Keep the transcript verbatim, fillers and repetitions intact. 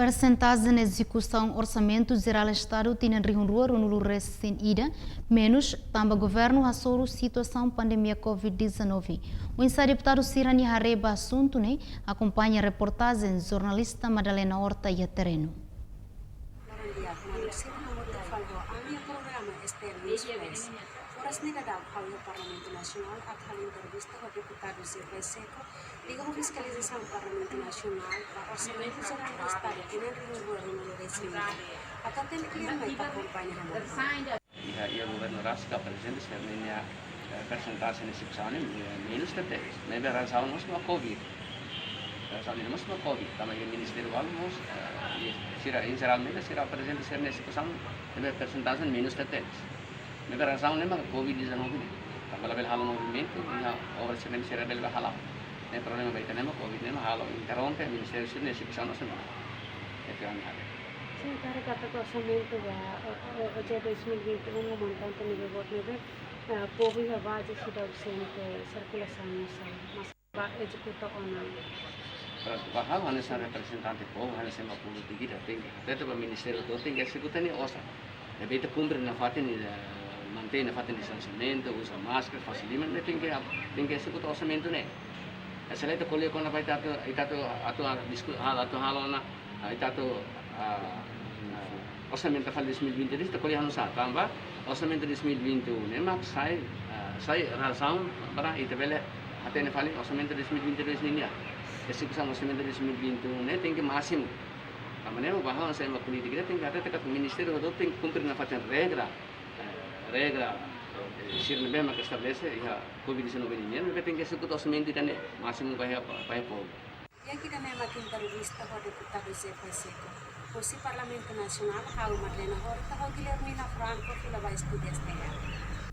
Persentajen ezekusaun Orsamentu Jerál Estadu tinan rihun rua ruanulu resin ida menus tanba governu hasoru situasaun pandemia covid dezanove. Oinsá deputadu sira-nia haree ba asuntu ne'e, akompaña reportajen jornalista Madalena Horta iha terrenu. Loron di'ak, maluk sira, hamutuk fali ho ami-nia programa S T N News Flash. Foras ne'e daudaun ha'u iha Parlamentu Nasionál atu halo entrevista ho deputadu José Pacheco, liga ho fiskalizasaun Parlamentu Nasionál ba Orsamentu Jerál Estadu tinan rihun rua ruanulu resin ida. Atu hatene klia mai, ita akompaña hamutuk. Iha, iha governu rasik aprezenta sira-nia, eh, persentajen ezekusaun ne'e, eh, menus tebes. Ne'ebé razaun mós ba covid. Razaun ne'e mós ba covid. Tanba iha ministériu balu mós, eh, iha sira, em geral, ne'ebé sira aprezenta sira-nia ezekusaun, ne'ebé persentajen menus tebes. Ne'ebé razaun ne'e mak covid dezanove ne'e. Tanba labele halo movimentu, iha obra sira-ne'e sira labele hala'o. Ne'e problema ba ita ne'e mak covid ne'e mak halo interrompe ministériu sira-nia ezekusaun nasionál. Ita ami haree. Sin, karik katak orsamentu ba, o, o, o, dois mil e vinte e um, montante ne'ebé boot ne'ebé, ah, povu iha baze sira ausente, sirkulasaun no sala, mas ba ezekuta ona. Prontu, ba ha'u hanesan reprezentante povu, hanesan ema polítiku ida tenke, hatete ba ministériu hotu tenke ezekuta nia osan. Ne'ebé ita kumpre nafatin, eh, mantein nafatin distansiamentu, uza máskara, fase liman, ne'e tenke, tenke ezekuta orsamentu ne'e. Eh, se lae ita ko'alia kona-ba ita atu, ita atu, atu, ah, disku-, hal-, atu halo ona, ah, ita atu, ah, ah, orsamentu fali dois mil e vinte e dois, ita ko'alia halo sá, tanba orsamentu dois mil e vinte e um ne'e mak sai, ah, sai razaun para ita bele hatene fali orsamentu dois mil e vinte e dois ninia. Ezekusaun orsamentu dois mil e vinte e um ne'e tenke másimu. Tanba ne'e ba ha'u hanesan ema polítiku ida tenke hatete katak ministériu hotu tenke kumpre nafatin regra, eh, regra, eh, sira ne'ebé mak estabelese iha covid dezanove nian, ne'ebé tenke ezekuta orsamentu ida-ne'e másimu ba iha, ba iha povu. Iha ida-ne'e mak entrevista ho deputadu José Pacheco. Husi Parlamentu Nasionál, ha'u Madalena Horta ho Guilhermina Franco fila ba estúdiu S T N.